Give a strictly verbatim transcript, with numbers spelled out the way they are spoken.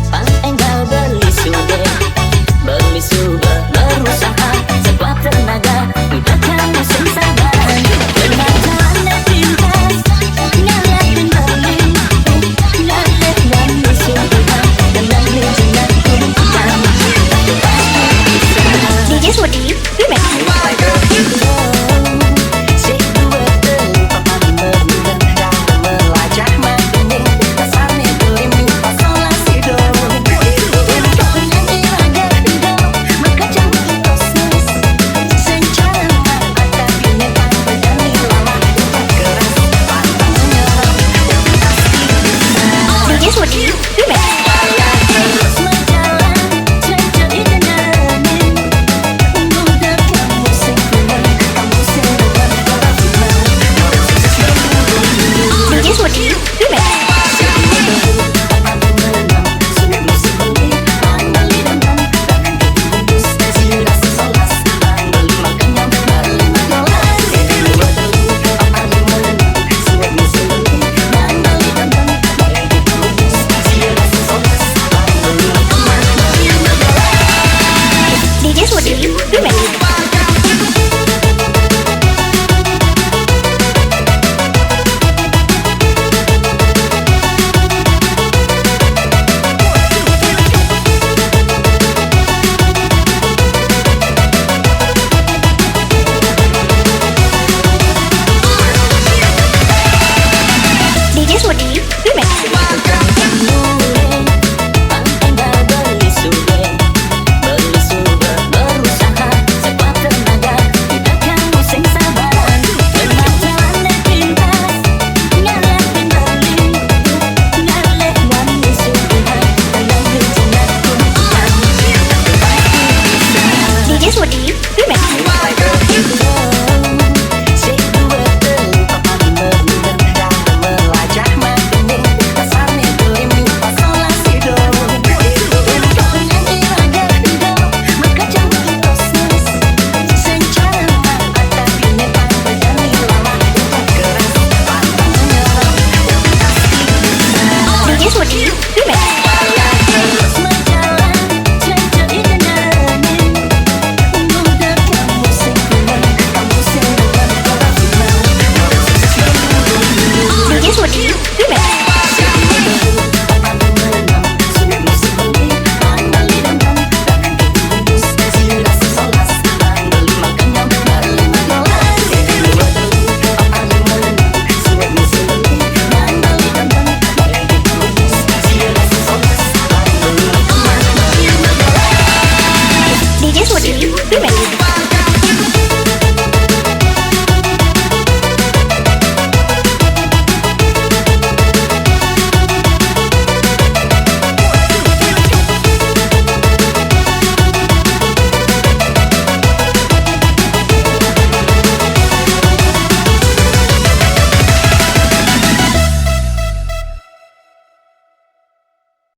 Pang enggal beli sudah, beli sudah berusaha sekuat tenaga. Udah kamu sing sabaran, kena jalan pintas, ngeliatin beli, ngeliatin beli sudah, tenang di tengah hidup kita. D J Sudi, Remix. D J Sudi, Remix. D J Sudi.